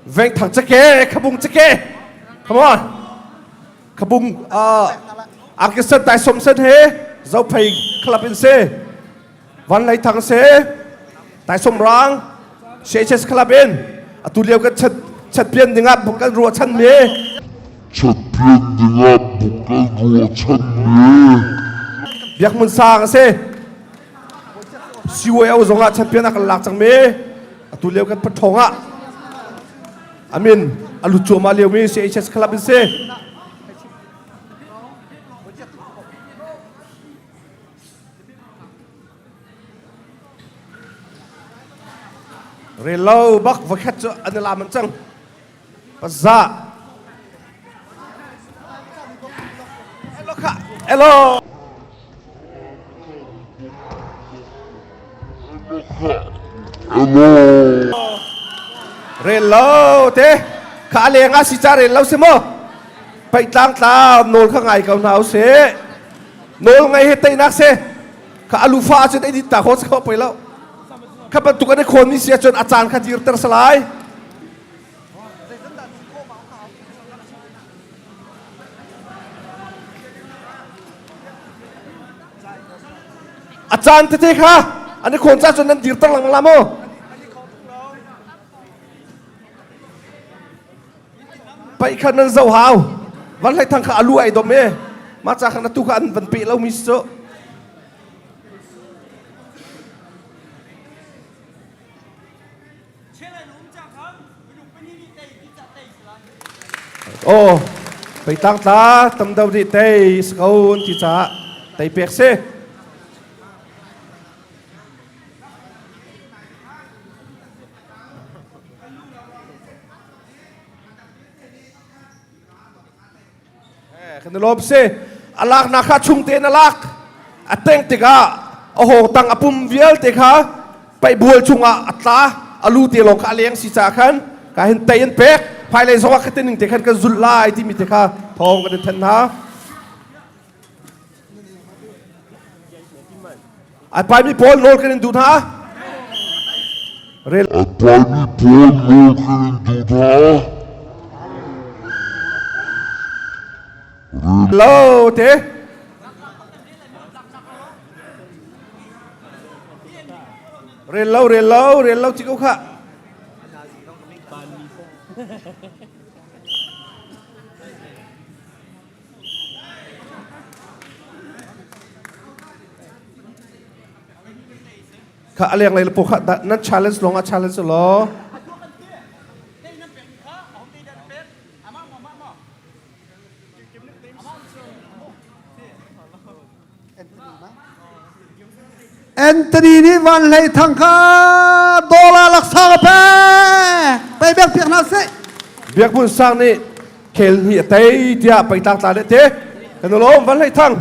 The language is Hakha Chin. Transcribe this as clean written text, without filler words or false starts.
Vengthang cake, khabung cake. Come on. Khabung Arkisan Tai Som Sen he Zophei club in se. Van Lei Thang se Tai Som Rang CHS club in atu lio kan chat chatpian dingah buk kan ruah chan mi. Chatpian dingah buk kan ruah chan mi. Biak Mun Sang se. CYO zong ah champion a kan lak cang mi atu lio kan pathong ah amin a lut cuahmah lio mi CHS club in si. Relo bak vakhat cu an i lam an cang. Paza. Hello kha. Hello. Hello. Rel lo te. Kha leng ah si ca rel lo si mo. Pai tlang tla nawl kha ngai ko hna se. Nawl ngai he teinak se. Kha alufa cun ei dit ta kho se poi lo. Kha bantuk an i khawn mi si ahcun a caan kha dirter salai. A caan tete kha an i khawn ca cun nan dirter lengmang la maw? Paih kha nan zoh hau. Van Hlei Thang kha a lu ai dom e. Mah ca khan atu kha an van peh lomi si cu. Aw, peitlang tla tam deuh nih tei si ko an ti caah tei pek si. Kan i lawm si. A laknak kha chung tein a lak. A teng tikah a hawng tang a pum vialte kha paihbual chungah a tla. A lu te lawng kha a leng si caah khan ka hin tei an pek. Hmailei zongah kha tining te khan kan zulh lai timi te kha thawng kan in thanh hna. Ai paimi pawl nawl kan in duh hna. Rel. Ai paimi pawl nawl kan in duh hna. Lo te. Rel lo rel lo rel lo chi ko kha. Kha a leng lei le kha nan challenge lawng ah challenge law. Anthony nih Van Hlei Thang kha dollar laksawng a pek. Pei biak piak hna sih. Biak Mun Sang nih khel hnih a tei tiah pei tlangtla le te. Kan lawm Van Hlei Thang.